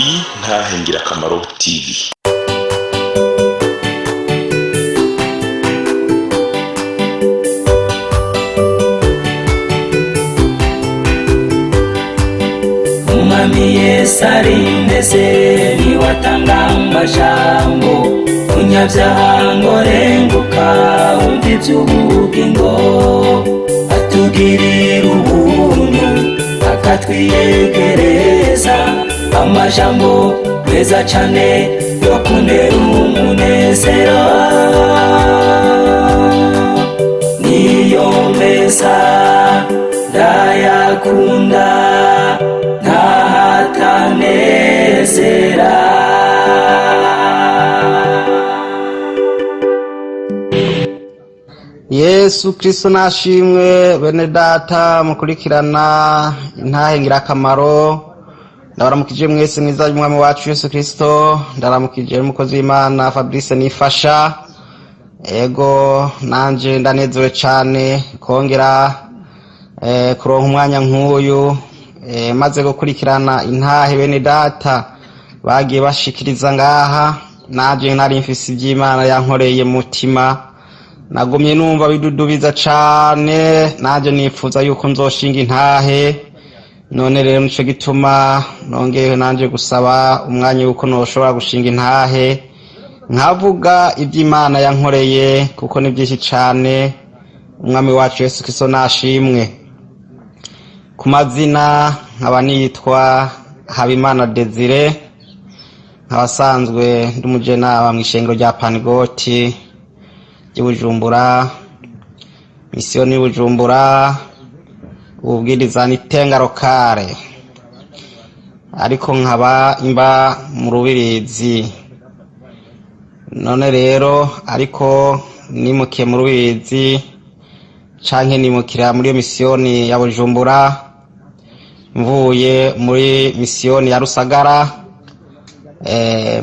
Intahe Ngirakamaro TV. Umwami Yesu ari mbese niwe atanga amajambo, munyabyaha ngo renguka wumva iby'ubugingo, atugirira ubuntu akatwiyegereza amajambo meza cane yo kunera umunezero, niyo meza ndayakunda ntahatanezera. Yesu Kristo nashimwe. Bene data mukurikirana Intahe Ngirakamaro, ndabaramukije mwese mwiza y'Umwami wacu Yesu Kristo. Ndaramukije n'umukozi w'Imana Fabrice Nifasha. Ego, nanje ndanezerewe cane kongera kuronka umwanya nk'uyu, maze gukurikirana intahe bene data bagiye bashikiriza ngaha. Nanje nari mfise ivy'Imana yankoreye mutima, nagumye numva bidudubiza cane, nanje nipfuza yuko nzoshinga intahe. None rero nico gituma nongeye nanje gusaba umwanya yuko noshobora gushinga intahe, nkavuga ivy'Imana yankoreye, kuko ni vyinshi cane. Umwami wacu Yesu Kristo nashimwe. Ku mazina nkaba nitwa Habimana Desire, nkaba asanzwe ndi umujenama mw'ishengero rya Panigoti ry'Ibujumbura, misiyoni y'Ibujumbura, ububwiriza ni Tengarokare, ariko nkaba imba mu Rubirizi. None rero ariko nimukiye mu Rubirizi canke nimukira muri iyo misiyoni ya Bujumbura mvuye muri misiyoni ya Rusagara,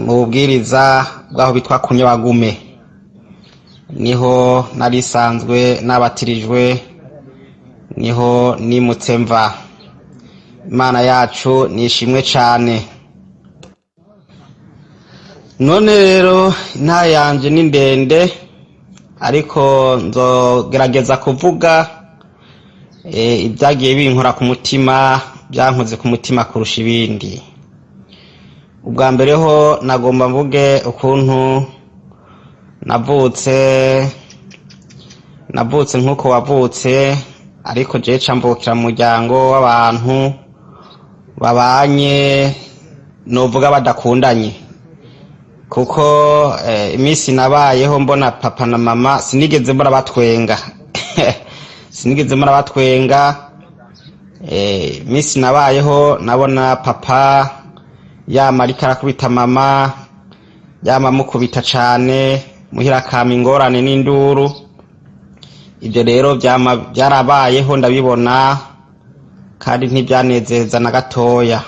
mu bubwiriza bw'aho bitwa Kunyabagume, niho narisanzwe nabatirijwe, niho nimutse mva. Imana yacu nishimwe cane. None rero intahe yanje ni ndende, ariko nzogerageza kuvuga ibyagiye binkora ku mutima, byankoze ku mutima kurusha ibindi. Ubwa mbere ho nagomba mvuge ukuntu navutse. Navutse nk'uko wavutse, ariko jewe ca mvukira mu muryango w'abantu babanye novuga badakundanye, kuko iminsi nabayeho mbona papa na mama sinigeze mbona batwenga, sinigeze mbona batwenga. Iminsi nabayeho nabona papa yama ariko arakubita mama, yama amukubita cane muhira, akama ingorane n'induru. Ibyo rero vyama byarabayeho, ndabibona, kandi ntibyanezeza na gatoya.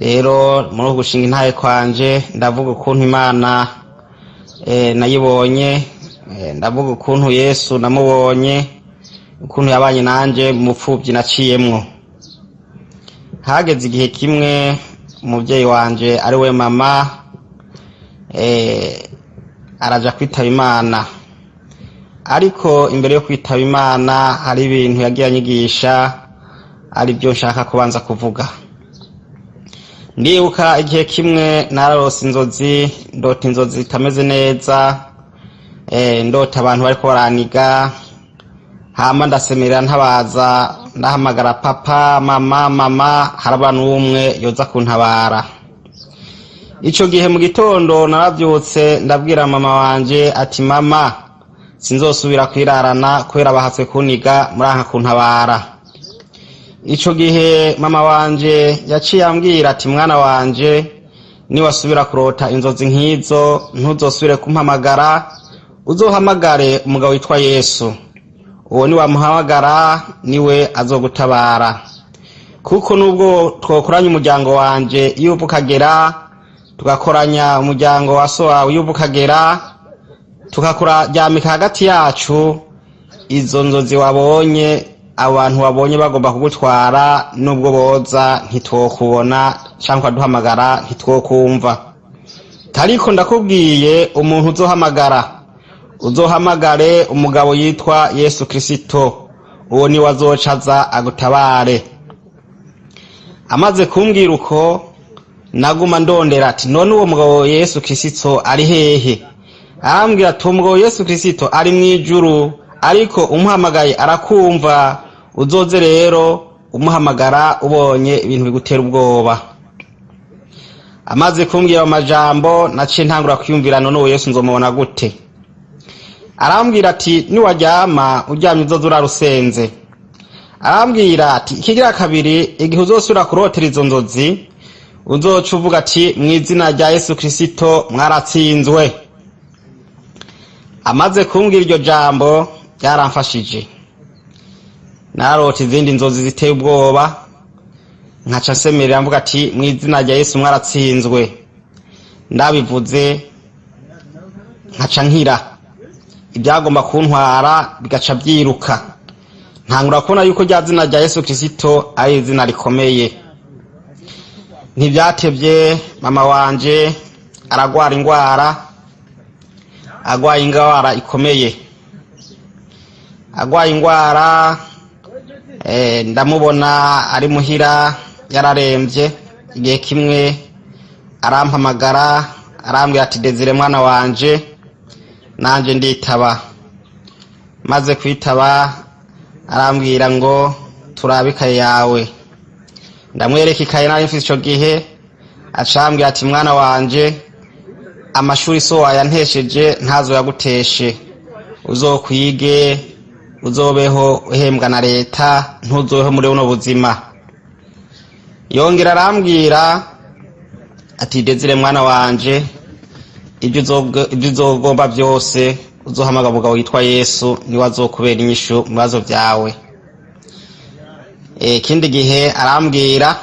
Rero muri uku gushinga intahe kwanje ndavuga ukuntu Imana nayibonye, ndavuga ukuntu Yesu namubonye, ukuntu yabanye nanje mu pfuvyi naciyemwo. Hageze igihe kimwe umuvyeyi wanje ari we mama araja kwitaba Imana. Ariko imbere yo kwitaba Imana hari ibintu yagiye anyigisha, ari byo nshaka kubanza kuvuga. Ndibuka igihe kimwe nararose inzozi, ndota inzozi zitameze neza, ndota abantu bariko baraniga, hama ndasemerera ntabaza, ndahamagara papa, mama, mama, haraba n'umwe yoza kuntabara. Ico gihe mu gitondo naravyutse, ndabwira mama wanje ati: "Mama, sinzosubira kwirarana kubera bahatswe kuniga, muranka kuntabara." Ico gihe mama wanje yaciye ambwira ati: "Mwana wanje, niwasubira kurota inzozi nk'izo ntuzosubire kumpamagara, uzohamagare umugabo witwa Yesu. Uwo niwamuhamagara niwe azogutabara, kuko nubwo twokoranya umuryango wanje iyo uva ukagera, tugakoranya umuryango wa so wawe iyo uva ukagera, tukakuryamika hagati yacu, izo nzozi wabonye Abantu wabonye bagomba kugutwara, nubwo boza ntitwokubona, cyangwa ukaduhamagara ntitwokumva. Ariko ndakubwiye, umuntu uzohamagara, uzohamagare umugabo yitwa Yesu Kirisito, uwo niwe azocaza agutabare. Amaze kumbwira uko, naguma ndondera ati: "None uwo mugabo Yesu Kirisito ari hehe?" Arambwira ati: "Uwo mugabo Yesu Kirisito ari mu ijuru, ariko umuhamagaye arakumva. Uzoze rero umuhamagara ubonye ibintu bigutera ubwoba." Amaze kumbwira ayo majambo, naciye ntangura kwiyumvira: "None uwo Yesu nzomubona gute?" Arambwira ati: "Niwaryama, uryamye, uzoza urarusenze." Arambwira ati: "Ikigira kabiri, igihe uzosubira kurotera izo nzozi, uzoca uvuga ati: 'Mu izina rya Yesu Kirisito mwaratsinzwe.'" Amaze kumbwira iryo jambo, ryaramfashije. Narota izindi nzozi ziteye ubwoba, nkaca nsemerera mvuga ati: "Mu izina rya Yesu mwaratsinzwe." Ndabivuze nkaca nkira, ibyagomba kuntwara bigaca byiruka. Ntangura kubona yuko rya zina rya Yesu Kirisito ari izina rikomeye. Ntibyatebye, mama wanje aragwara ingwara, agwaye ingwara ikomeye, agwaye ingwara. Ndamubona ari muhira yararembye. Igihe kimwe arampamagara, arambwira ati: "Desire, mwana wanje." Nanje nditaba. Maze kwitaba, arambwira ngo: "Turabe ikaye yawe." Ndamwereka ikaye nari mfise ico gihe. Acambwira ati: "Mwana wanje, amashuri so wayantesheje ntazo yaguteshe. Uzokwige, uzobeho uhembwa na leta, ntuzobeho muri buno buzima." Yongera arambwira ati: "Desire, mwana wanje, ibyo uzogomba byose, uzohamagara umugabo witwa Yesu, niwe azokubera inyishu mu bibazo byawe." Ikindi gihe arambwira,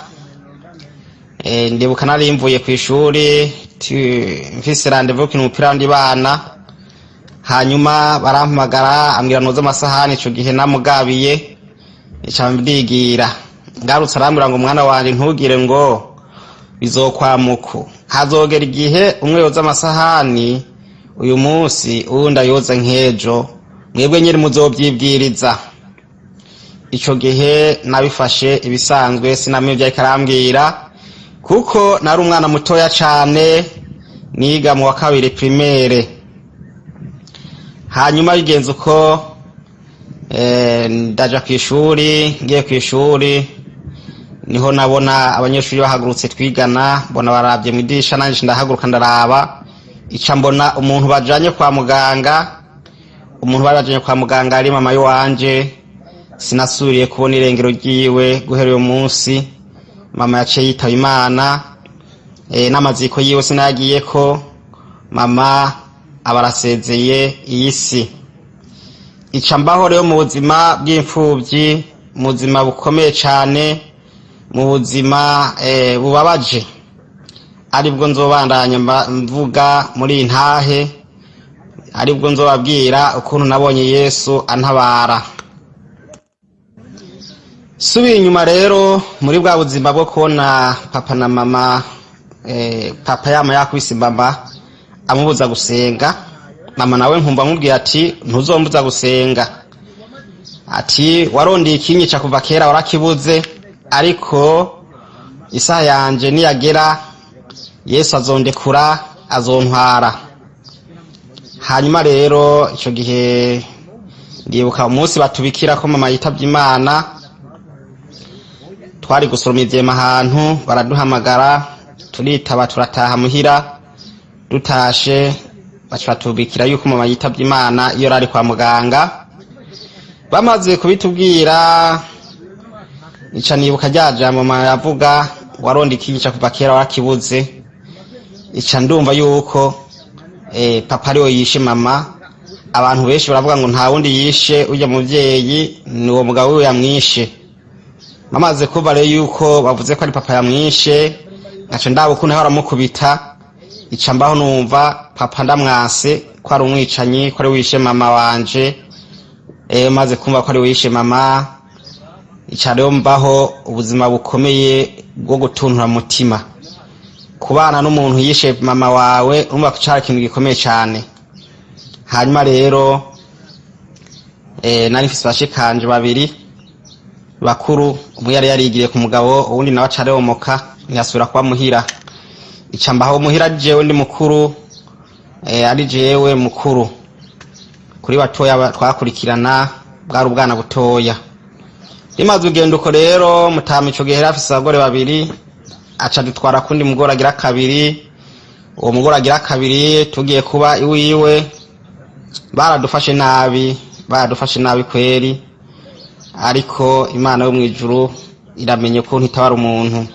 ndibuka nari mvuye ku ishuri, mfise rendez-vous gukina umupira w'abandi bana. Hanyuma barampamagara, ambwira noze amasahani. Ico gihe namugabiye, ica ndigira. Ngarutse, arambwira ngo: "Mwana wanje, ntugire ngo bizokwamuku. Hazogera igihe umwe yoza amasahani uyu munsi, uwundi ayoza nk'ejo. Mwebwe nyene muzovyibwiriza." Ico gihe nabifashe ibisanzwe, sinamenye ivyo ariko arambwira, kuko nari umwana mutoya cane, niga mu wa kabiri primaire. Hanyuma bigenze uko, ndaja kw'ishuri. Ngiye kw'ishuri, niho nabona abanyeshuri bahagurutse twigana, mbona baravye mw'idirisha. Nanje ndahaguruka, ndaraba, ica mbona umuntu bajanye kwa muganga. Umuntu bari bajanye kwa muganga ari mama yiwanje. Sinasubiriye kubona irengero ryiwe guhera uyo munsi. Mama yaciye yitaba Imana, n'amaziko yiwe sinayagiyeko. Mama aba arasezeye iyi si. Ica mbaho rero mu buzima bw'imfuvyi, mu buzima bukomeye cane, mu buzima bubabaje, aribwo nzobandanya mvuga muri iyi ntahe, aribwo nzobabwira ukuntu nabonye Yesu antabara. Subiye inyuma rero muri bwa buzima bwo kubona papa na mama, papa yama yakubise mama amubuza gusenga. Mama nawe nkumva amubwiye ati: "Ntuzombuza gusenga." Ati: "Warondeye ikinyica kuva kera, warakibuze, ariko isaha yanje niyagera, Yesu azondekura, azontwara." Hanyuma rero ico gihe ndibuka umunsi batubikira ko mama yitavye Imana, twari gusoroma ivyema ahantu, baraduhamagara, turitaba, turataha muhira. Dutashe, baca batubikira yuko mama yitavye Imana iyo ari kwa muganga. Bamaze kubitubwira, ica nibuka rya jambo mama yavuga: "Waronda ikinyica kuva kera, warakibuze." Ica ndumva yuko papa ariwe yishe mama. Abantu benshi baravuga ngo nta wundi yishe urya muvyeyi, ni uwo mugabo wiwe yamwishe. Bamaze kumva rero yuko bavuze ko ari papa yamwishe, nkaca ndaba ukuntu ahora aramukubita. Ica mbaho numva papa ndamwase, ko ari umwicanyi, ko ari wishe mama wanje. Maze kumva ko ari wishe mama. Ica rero mbaho ubuzima bukomeye bwo gutuntura mutima. Kubana n'umuntu yishe mama wawe, urumva ko cari ikintu gikomeye cane. Hanyuma rero nari mfise bashikanje babiri bakuru, umwe yari yarigiriye ku mugabo, uwundi nawe aca aromoka, ntiyasubira kuba muhira. Ica mbaho muhira ari jewe ndi mukuru, ari jewe mukuru kuri batoya twakurikirana, bwari ubwana butoya. Rimaze ugenda uko rero, mutama ico gihe yari afise abagore babiri, aca dutwara kundi mugore agira kabiri. Uwo mugore agira kabiri tugiye kuba iwiwe, baradufashe nabi, baradufashe nabi kweri. Ariko Imana yo mw'ijuru iramenye ukuntu itabara umuntu.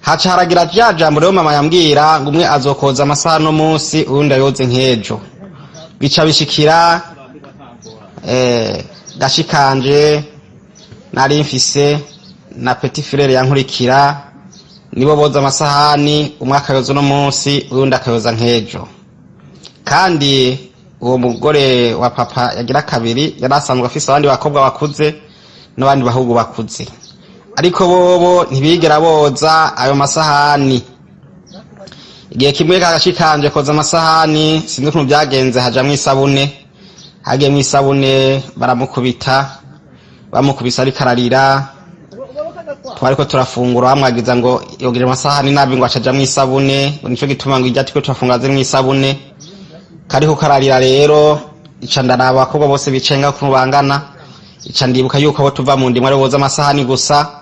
Haca haragira rya jambo rero mama yambwira ngo umwe azokoza amasaha no munsi, uwundi ayoze nk'ejo. Bica bishikira gashikanje nari mfise na petit frère yankurikira, nibo boza amasahani, umwe akayoza uno munsi, uwundi akayoza nk'ejo. Kandi uwo mugore wa papa yagira kabiri yari asanzwe afise abandi bakobwa bakuze n'abandi bahungu bakuze, ariko bobo ntibigera boza ayo masahani. Igihe kimwe kagashikanje koza amasahani, sinzi ukuntu byagenze, hajamwo isabune. Hagiyemwo isabune, baramukubita. Bamukubise ariko ararira. Twariko turafungura, bamwagiza ngo yogeje amasahani nabi, ngo acajamwo isabune, ngo nico gituma ngo irya turiko turafungura zirimwo isabune. Kariko kararira rero, ica ndaraba abakobwa bose bicaye ngaho ukuntu bangana, ica ndibuka yuko abo tuva mu ndimwe aribo boza amasahani gusa.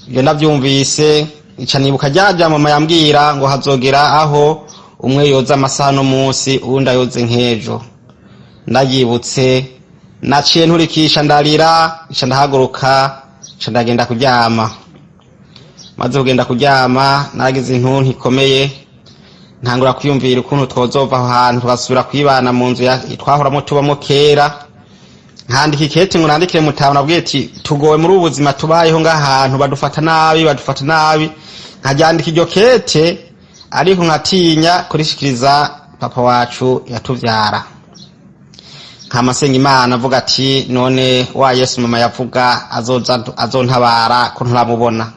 Ibyo ndavyumvise, ica nibuka rya jambo mama yambwira ngo hazogera aho umwe yoza amasahani umunsi, uwundi ayoze nk'ejo. Ndaryibutse, naciye nturikisha ndarira, ica ndahaguruka, ica ndagenda kuryama. Maze kugenda kuryama, naragize intuntu ikomeye, ntangura kwiyumvira ukuntu twozova aho hantu tugasubira kwibana mu nzu twahoramo tubamo kera. Nkandika ikete ngo nandikire mutama, nabwiye ati tugowe muri ubu buzima tubayeho ngaha hantu, badufata nabi, badufata nabi. Nkaryandika iryo kete, ariko nkatinya kurishikiriza papa wacu yatuvyara. Nkamasenga Imana avuga ati none wa Yesu mama yavuga azoza azontabara ko ntaramubona?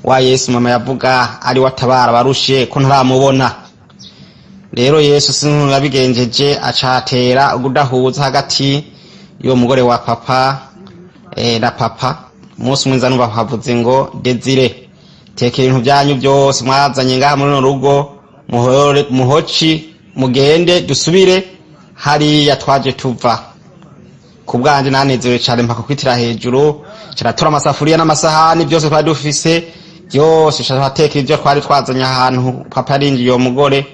Wa Yesu mama yavuga ari we atabara abarushe ko ntaramubona? Rero Yesu sinzi yabigenjeje, acatera ugudahuza hagati y'uwo mugore wa papa na papa. Umunsi umwe nza numva havuze ngo Desire, tekera ibintu byanyu byose mwazanye ngaha muri runo rugo, muhore muhoci, mugende dusubire hariya twaje tuva. Ku bwanje nanezerewe cane, mpaka kwitira hejuru. Caratora amasafuriya n'amasahani byose twari dufise byose, caratekera ivyo twari twazanye ahantu papa yarinjiye uwo mugore,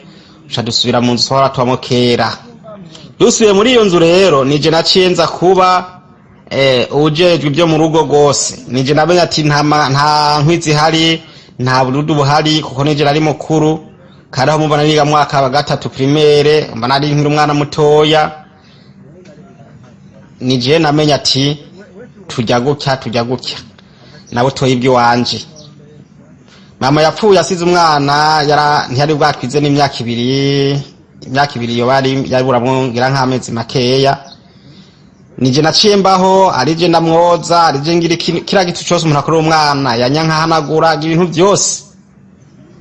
ca dusubira mu nzu twahora tubamo kera. Dusubiye muri iyo nzu rero, nije naciye nza kuba uwujejwe ibyo mu rugo rwose. Nije namenye ati nta nkwi zihari, nta bududu buhari, kuko nije nari mukuru. Kandi aho mubona niga mu mwaka wa gatatu primaire, mba nari nkiri umwana mutoya. Nije namenye ati tujya gutya, tujya gutya, nabo toye iby'iwanje. Mama yapfuye asize umwana yara ntiyari bwakwize n'imyaka ibiri, imyaka ibiri yo bari yaburamwo ngira nk'amezi makeya. Nije naciye mbaho, arije ndamwoza, arije ngira kiriya gitu cose umuntu akorera umwana, yanyankahanagura ibintu byose.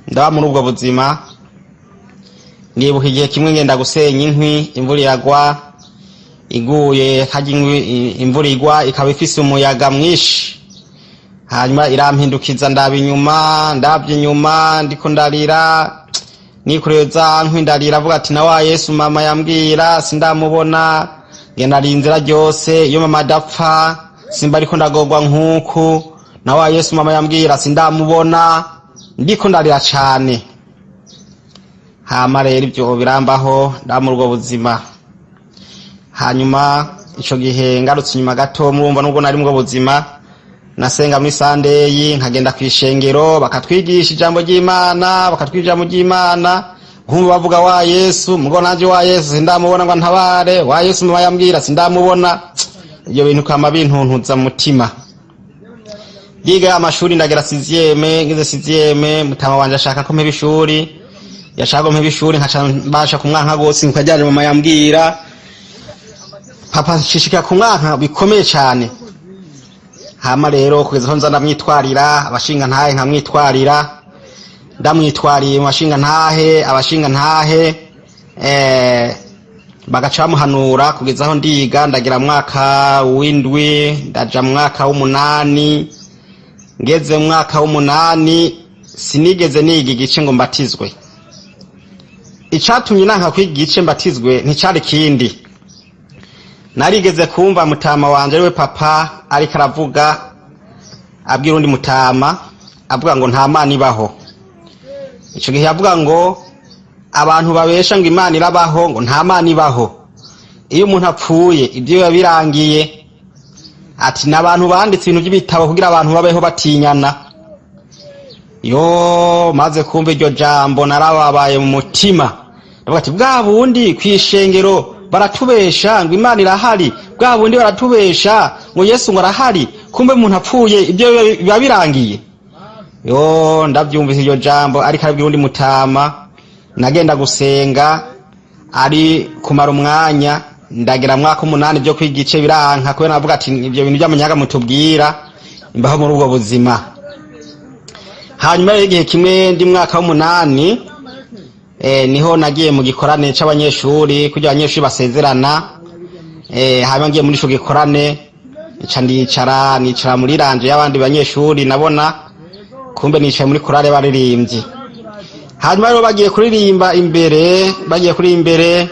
Ndaba muri ubwo buzima. Ndibuka igihe kimwe ngenda gusenya inkwi, imvura iragwa. Iguye harya inkwi, imvura igwa ikaba ifise umuyaga mwinshi, hanyuma irampindukiza. Ndaba inyuma, ndabye inyuma ndiko ndarira, nikoreye za nkwi ndarira, avuga ati na wa Yesu mama yambwira sindamubona, ngenda ari inzira ryose, iyo mama adapfa simba ariko ndagorwa nkuku, na wa Yesu mama yambwira sindamubona, ndiko ndarira cane. Hama rero ibyo birambaho, ndaba muri ubwo buzima. Hanyuma ico gihe ngarutse inyuma gato, murumva nubwo nari mu buzima, nasenga muri Sunday, nkagenda kw'ishengero, bakatwigisha ijambo ry'Imana, bakatwigisha ijambo ry'Imana, nkumva bavuga wa Yesu, mugo nanje wa Yesu sindamubona ngo ntabare, wa Yesu mama yambwira sindamubona. Ibyo bintu kama bintuntuza mu mutima. Yiga amashuri, ndagera sixième. Ngize sixième, mutama wanje ashaka ko mpeba ishuri, yashaka ko mpeba ishuri, nkaca mbasha kumwanka gose, nkajyaje mama yambwira. Papa nshishikira kumwanka bikomeye cyane. Hama rero kugeza aho nza ndamwitwarira abashinga ntahe, nkamwitwarira, ndamwitwariye mu bashinga ntahe, abashinga ntahe bagaca bamuhanura. Kugeza aho ndiga, ndagira mu mwaka w'indwi, ndaja mu mwaka w'umunani. Ngeze mu mwaka w'umunani sinigeze niga igice ngo mbatizwe. Icatumye nanka kwiga igice mbatizwe nticari kindi, narigeze kumva mutama wanje, ariwe papa, ariko aravuga, abwira undi mutama, avuga ngo nta Mana ibaho. Ico gihe yavuga ngo abantu babesha ngo Imana irabaho, ngo nta Mana ibaho, iyo umuntu apfuye ibyo biba birangiye. Ati n'abantu banditse ibintu by'ibitabo kugira abantu babeho batinyana. Yo, maze kumva iryo jambo narababaye mu mutima, ndavuga ati bwa bundi kw'ishengero baratubesha ngo Imana irahari, bwa bundi baratubesha ngo Yesu ngo arahari, kumbe umuntu apfuye ibyo biba birangiye. Yo, ndavyumvise iryo jambo ariko arabwira undi mutama. Nagenda gusenga ari kumara umwanya, ndagira mwaka umunani byo kwiga igice biranka, kubera navuga ati ibyo bintu by'amanyaga mutubwira, imbaho muri ubwo buzima. Hanyuma rero igihe kimwe ndi mwaka w'umunani, niho nagiye mu gikorane c'abanyeshuri, kugira abanyeshuri basezerana. Hanyuma ngiye muri ico gikorane, nca ndicara, nicara muri rangée y'abandi banyeshuri, nabona kumbe nicaye muri korale baririmbyi. Hanyuma rero bagiye kuririmba imbere, bagiye kuririmba imbere,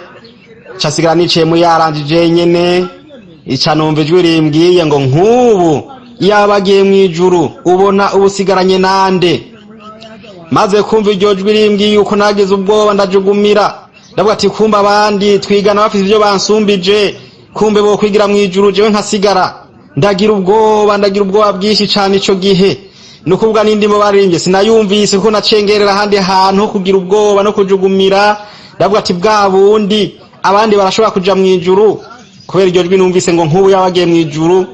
nca sigara nicaye muri ya rangée jenyene. Ica numva ijwi rimbwiye ngo nk'ubu yaba bagiye mw'ijuru, ubona ubusigaranye nande? Maze kumva iryo jwi rimbwiye yuko, nagize ubwoba, ndajugumira, ndavuga ati kumbe abandi twigana bafite ibyo bansumbije, kumbe bo kwigira mw'ijuru, jewe nkasigara. Ndagira ubwoba, ndagira ubwoba bwinshi cane. Ico gihe ni ukuvuga n'indimo baririmbye sinayumvise, kuko nacengerera ahandi hantu ho kugira ubwoba no kujugumira. Ndavuga ati bwa bundi abandi barashobora kuja mw'ijuru, kubera iryo jwi numvise ngo nk'ubu yaba bagiye mw'ijuru,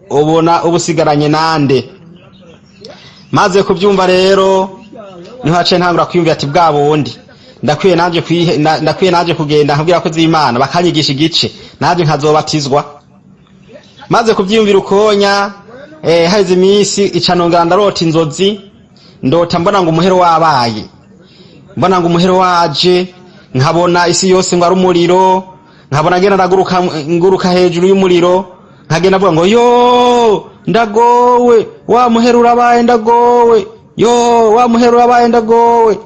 ubona ubusigaranye nande? Maze kubyumva rero niho haciye ntangura kwiyumvira ati bwa bundi ndakwiye nanje ndakwiye nanje kugenda nkabwira ko z'Imana bakanyigisha igice, nanje nkazobatizwa. Maze kubyiyumvira ukonya, haheze iminsi, ica nongera ndarota inzozi. Ndota mbona ngo umuhero wabaye, mbona ngo umuhero waje, nkabona isi yose ngo ari umuriro, nkabona ngenda ndaguruka, nguruka hejuru y'umuriro, nkagenda avuga ngo yo ndagowe, wa muhero urabaye, ndagowe, yo wa muhero urabaye, ndagowe.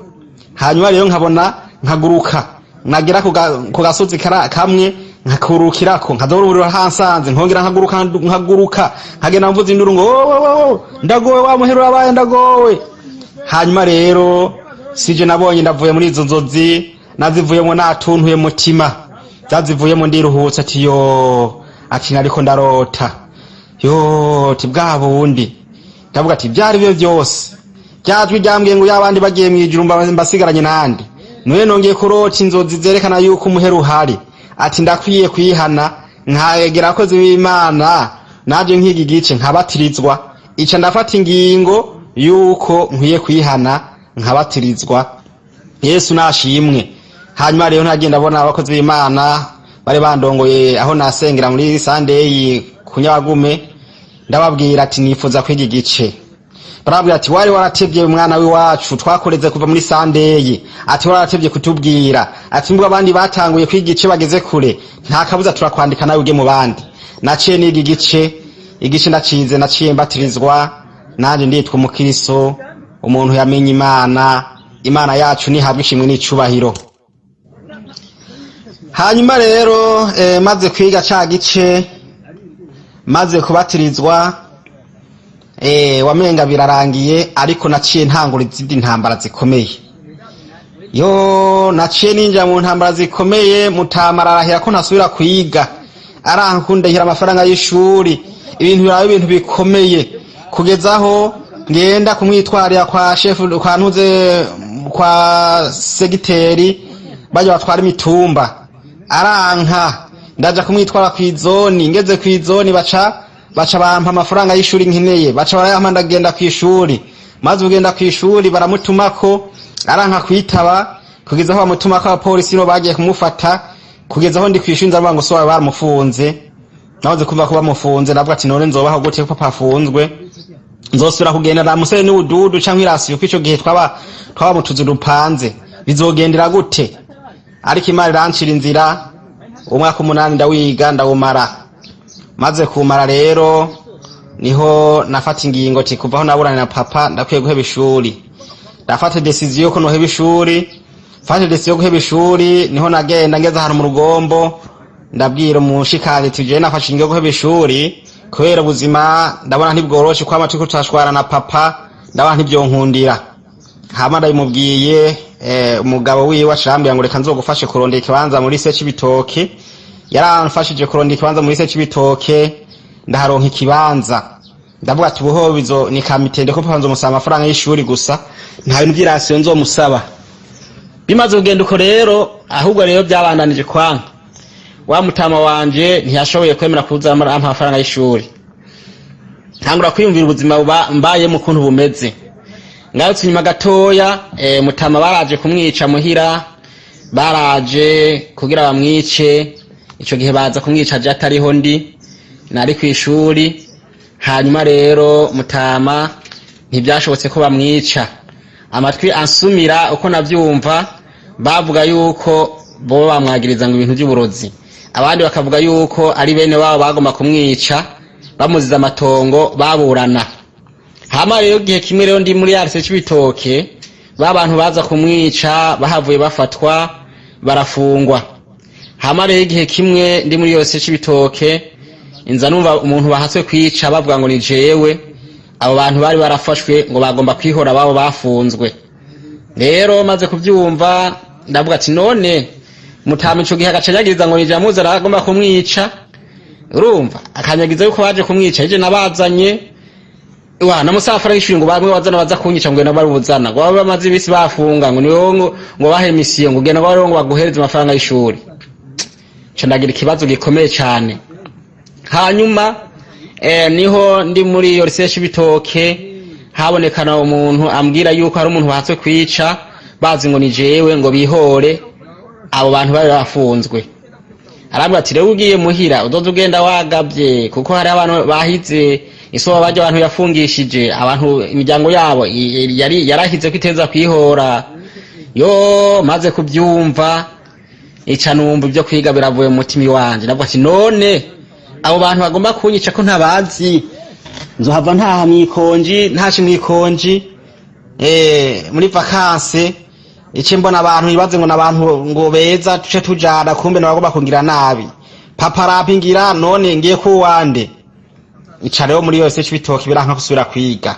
Hanyuma rero nkabona nkaguruka, nagera ku gasozi kamwe nkakurukirako, nkazabona umuriro hansanze, nkongera nkaguruka, nkaguruka, nkagenda mvuza induru ngo "Oh, oh, oh, ndagowe, wa muhero urabaye, ndagowe." Hanyuma rero sije nabonye ndavuye muri izo nzozi, nazivuyemo natuntuye mutima, zazivuyemo ndiruhutse, ati yo, ati nariko ndarota, yo, ti bwa bundi. Ndavuga ati byari byo byose, ryajwi ryambwiye ngo yabandi bagiye mw'ijuru mbasigaranye nande? None nongeye kurota inzozi zerekana yuko umuhero uhari, ati ndakwiye kwihana, nkegera abakozi b'Imana, naje nkiga igice, nkabatirizwa. Ica ndafata ingingo yuko nkwiye kwihana, nkabatirizwa. Yesu nashimwe. Hanyuma rero ntagenda abona abakozi b'Imana bari bandongoye aho nasengera muri Sandeyi ku Nyabagume, ndababwira ati nifuza kwiga igice. Barabwira ati wari waratevye mwana w'iwacu, twakoreze kuva muri Sandeyi, ati waratevye kutubwira, ati mbwo abandi batanguye kwiga igice bageze kure, nta kabuza turakwandika nawe uge mu bandi. Naciye niga igice, igice ndacize, naciye mbatirizwa, nanje nditwa umukristo, umuntu yamenye Imana. Imana yacu nihabwa ishimwe n'icubahiro. Hanyuma rero maze kwiga ca gice, maze kubatirizwa, wamenga birarangiye, ariko naciye ntangura izindi ntambara zikomeye. Yo, naciye ninjira mu ntambara zikomeye. Mutama arahira ko ntasubira kwiga, arankundahira amafaranga y'ishuri, ibintu biraba ibintu bikomeye, kugeza aho ngenda kumwitwarira kwa shefu, kwa ntuze, kwa segiteri, bajya batwara imitumba, aranka. Ndaja kumwitwara kw'izoni, ngeze kw'izoni baca bampa amafaranga y'ishuri nkeneye, baca barayampa, ndagenda kw'ishuri. Maze kugenda kw'ishuri baramutumako, aranka kwitaba, kugeza aho bamutumako abapolisi nibo bagiye kumufata. Kugeza aho ndi kw'ishuri nzavuga ngo so wawe baramufunze. Nahoze kumva ko bamufunze, ndavuga ati: "None nzobaho gute ko papa afunzwe? Nzosubira kugenda na musore n'ubududu canke irasiyo?" Ko ico gihe twaba mu tuzu dupanze, bizogendera gute? Ariko Imana irancira inzira. Umwaka umunani ndawiga, ndawumara. Maze kumara rero, niho nafata ingingo ti kuvaho naburana na papa, ndakwiye guheba ishuri. Ndafata décision yuko noheba ishuri. Mfashe décision yo guheba ishuri, niho nagenda ngeze ahantu mu rugombo, ndabwira umushikari ati: "Jewe nafashe ingingo yo guheba ishuri kubera ubuzima ndabona ntibworoshe, kwama turiko turashwana na papa, ndabona ntibyonkundira." Hama ndabimubwiye, umugabo wiwe acambwira ngo: "Reka nzogufashe kurondera ikibanza muri se c'Ibitoke." Yaramfashije kurondera ikibanza muri se c'Ibitoke, ndaharonka ikibanza. Ndavuga ati: "Ubuho bizo ni kamitende ko papa nzomusaba amafaranga y'ishuri gusa, nta bintu vy'i ration nzomusaba." Bimaze kugenda uko rero, ahubwo rero byabandanije kwanka. Wa mutama wanje ntiyashoboye kwemera kuza ampa amafaranga y'ishuri. Ntangura kwiyumvira ubuzima mbayemo ukuntu bumeze. Ngarutse inyuma gatoya, mutama baraje kumwica muhira, baraje kugira bamwice. Ico gihe baza kumwica aje atariho ndi, nari kw'ishuri. Hanyuma rero mutama ntibyashobotse ko bamwica. Amatwi ansumira, uko navyumva, bavuga yuko bo bamwagiriza ngo ibintu by'uburozi, abandi bakavuga yuko ari bene wabo bagomba kumwica bamuziza amatongo baburana. Hama rero igihe kimwe rero ndi muri lycée c'Ibitoke, ba bantu baza kumwica bahavuye bafatwa, barafungwa. Hama rero igihe kimwe ndi muri lycée c'Ibitoke, inza numva umuntu bahatswe kwica bavuga ngo ni jewe. Abo bantu bari barafashwe ngo bagomba kwihora babo bafunzwe. Rero maze kuvyumva, ndavuga ati: "None mutama ico gihe agaca anyagiriza ngo nije amuzi aragomba kumwica, urumva akanyagiza yuko baje kumwica ije nabazanye wa namusafara y'ishuri, ngo bamwe bazana baza kunyica, ngo genda barubuzana, ngo babe bamaze ibisi bafunga, ngo niwo ngo bahe mission, ngo genda ngo baguhereze amafaranga y'ishuri." Ca ndagira ikibazo gikomeye cane. Hanyuma niho ndi muri iyo lycée c'Ibitoke, habonekana umuntu ambwira yuko hari umuntu bahatswe kwica bazi ngo ni jewe, ngo bihore abo bantu bari bafunzwe. Arambwira ati: "Rero ugiye muhira uzoza ugenda wagabye, kuko hari abantu bahize isoba barya abantu yafungishije abantu, imiryango yabo yari yarahize ko iteza kwihora." Yo, maze kubyumva, ica numva ibyo kwiga biravuye mu mutima iwanje. Ndavuga ati: "None abo bantu bagomba kunyica ko ntabazi, nzohava ntaha mwikonji, ntashe mwikonji, muri vacances, ice mbona abantu bibaze ngo n'abantu ngo beza, tuce tujana, kumbe nabagomba kungira nabi. Papa arampingira, none ngiye kuwande?" Ica rero muri yose c'Ibitoki biranka gusubira kwiga,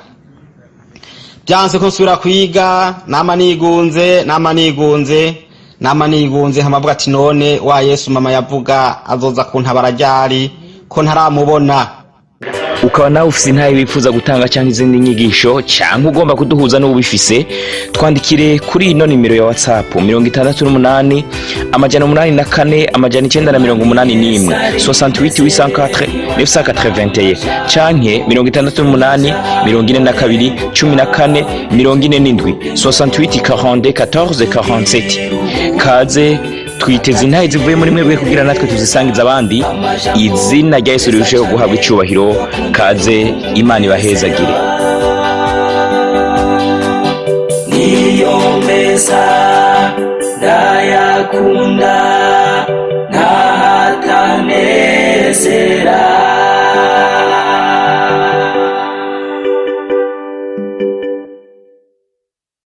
byanse ko nsubira kwiga. Nama nigunze, nama nigunze, nama nigunze. Hamavuga ati: "None wa Yesu mama yavuga azoza kuntabara ryari ko ntaramubona?" Ukaba nawe ufise intahe wifuza gutanga cyangwa izindi nyigisho, cyangwa ugomba kuduhuza n'ubifise, twandikire kuri ino nimero ya WhatsApp: 68 804 981, 68 804 981, canke 68 42 14 47, 68 42 14 47. Kaze, twiteze intahe zivuye muri mwebwe kugira natwe tuzisangiza abandi, izina rya Yesu rirusheho guhabwa icubahiro. Kaze, Imana ibahezagire. Niyo meza ndayakunda, ntahatanezera.